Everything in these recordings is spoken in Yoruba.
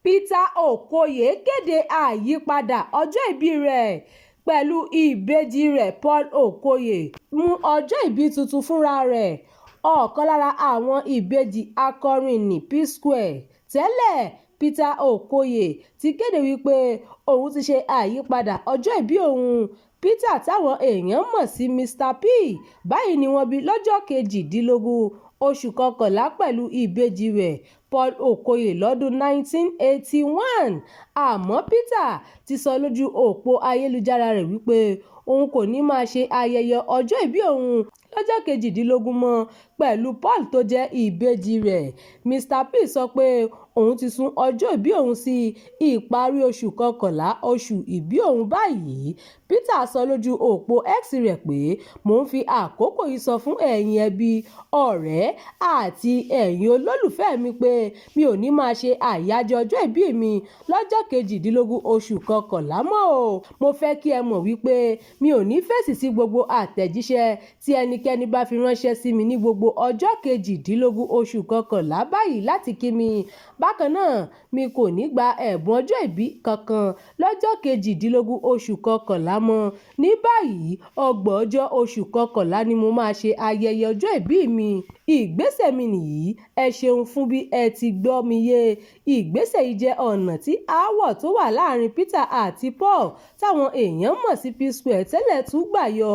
Peter Okoye kéde àyípadà ọjọ́ ìbí rẹ̀ pẹ̀lú ìbejì rẹ̀ Paul Okoye mú ọjọ́ ìbí tuntun fúnra rẹ̀. Ọ̀kan lára àwọn ìbejì akọrin nni P-Square tẹ́lẹ̀, Peter Okoye, ti kéde wípé òun ti ṣe àyípadà ọjọ́ ìbí òun. Peter táwọn èèyàn mọ̀ sí Mr P báyìí ni wọ́n bí lọ́jọ́ 18 oṣù kọkànlá pẹ̀lú ìbejì rẹ̀ Paul Okoye lọ́dún 1981. Àmọ́ Peter ti sọ lójú òpó ayélujára rẹ̀ wípé òun kò ní máa ṣe ayẹyẹ ọjọ́ ìbí òun lọ́jọ́ 18 mọ́ pẹ̀lú Paul tó jẹ́ ìbejì rẹ̀. Mr P sọ pé òun ti sún ọjọ́ ìbí òun sí ìparí oṣù kọkànlá, oṣù ìbí òun báyìí. Peter sọ lójú òpó X rẹ̀ pé, "Mò ń fi àkókò yìí sọ fún ẹ̀yin ẹbí, ọ̀rẹ́ àti ẹ̀yin olólùfẹ́ mi pé mi ò ní máa ṣe àyájọ́ ọjọ́ ìbí mi lọ́jọ́ 18 oṣù kọkànlá mọ́ o. Mo fẹ́ kí ẹ mọ̀ wípé mi ò ní fèsì sí gbogbo àtẹ̀jíṣẹ́ tí ẹnikẹ́ni bá fi ránṣẹ́ sí mi ní gbogbo ọjọ́ 18 oṣù kọkànlá báyìí láti kí mi. Bákan náà, mi kò ní gba ẹ̀bùn ọjọ́ ìbí kankan lọ́jọ́ 18 oṣù kọkànlá mọ́. Ní báyìí, 30ọjọ́ oṣù kọkànlá ni mo máa ṣe ayẹyẹ ọjọ́ ìbí mi. Ìgbésẹ̀ mi nìyí. Ẹ ṣeun fún bí ẹ ti gbọ́ mi yé." Ìgbésẹ̀ yìí jẹ́ ọ̀nà tí aáwọ̀ tó wà láàrin Peter àti Paul táwọn èèyàn mọ̀ sí P-Square tẹ́lẹ̀ tún gbà yọ.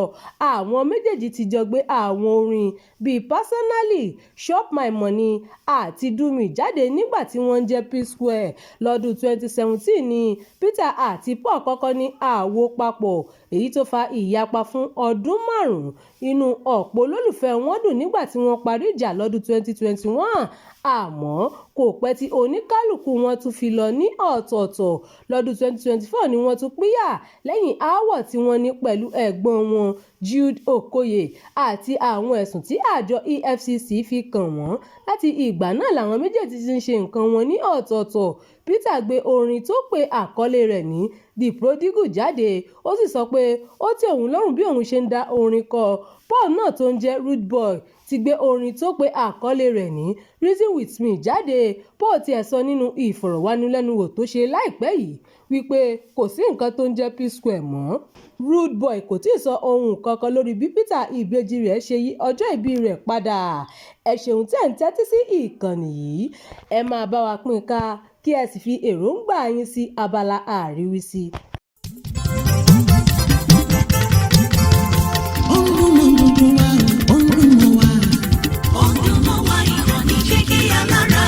Àwọn méjèèjì ti jọ gbé àwọn orin bíi Personally, Chop My Money àti Do Me jáde nígbà tí wọ́n ń jẹ́ P-Square. Lọ́dún 2017 ni Peter àti Paul kọ́kọ́ ní àwo papọ̀, èyí tó fa ìyapa fún ọdún 5. Inú ọ̀pọ̀ olólùfẹ́ wọn dùn nígbà tí wọ́n parí ìjà lọ́dún 2021, àmọ́ kò pẹ́ tí oníkálukú wọn tún fi lọ ní ọ̀tọ̀ọ̀tọ̀. Lọ́dún 2024 ni wọ́n tún pínyà lẹ́yìn aáwọ̀ tí wọ́n ní pẹ̀lú ẹ̀gbọ́n wọn Jude Okoye àti àwọn ẹ̀sùn tí àjọ EFCC fi kàn wọ́n. Láti ìgbà náà làwọn méjèèjì ti ń ṣe nǹkan wọn ní ọ̀tọ̀ọ̀tọ̀. Peter gbé orin tó pe àkọlé rẹ̀ ní "The Prodigal" jáde, ó sì sọ pé ó tẹ́ òun lọ́rùn bí òun ṣe ń dá orin kọ. Paul náà tó ń jẹ́ Rude Boy ti gbé orin tó pe àkọlé rẹ̀ ní "Reason With Me" jáde. Paul tiẹ̀ sọ nínú ìfọ̀rọ̀wánilẹ́nuwò tó ṣe láìpẹ́ yìí wípé kò sí nǹkan tó ń jẹ́ P-Square mọ́. Rude Boy kò tíì sọ ohun kankan lórí bí Peter ìbejì rẹ̀ ṣe yí ọjọ́ ìbí rẹ̀ padà. Ẹ ṣeun tí ẹ̀ ń tẹ́tí sí ìkànnì yìí. Ẹ máa bá wa pín ká kí ẹ sì fi èròǹgbà yín sí abala àríwísí. Ó ń dùn mọ́ gbogbo wa, ó ń dùn mọ́ wa. Ó ń dùn mọ́ wa, ìkànnì Jígí Alára.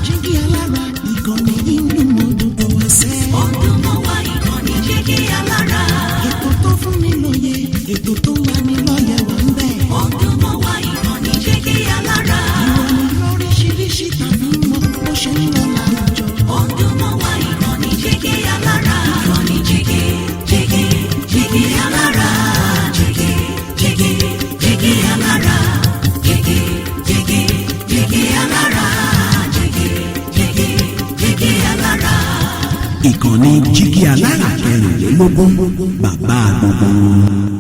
Jígí Alára, ìkànnì yìí ń dùn mọ́ gbogbo wa sẹ́. Ó ń dùn mọ́ wa, ìkànnì Jígí Alára. Ètò tó fún ni lóye, ètò tó ń lani lọ́yẹ̀ wà ń bẹ̀. Ó ń dùn mọ́ wa, ìkànnì Jígí Alára. Ìròyìn lóríṣiríṣi tàbí mọ bó ṣe ń lọ láwùjọ. Ó ń dùn mọ́ wa, ìkànnì Jígí Alára. Ìkànnì Jígí, Jígí, Jígí Alára. Jígí, Jígí, Jígí Alára. Jígí, Jígí, Jígí Alára. Jígí, Jígí, Jígí Alára. Ìkànnì Jígí Alára 24, bàbá gbogbo wọn.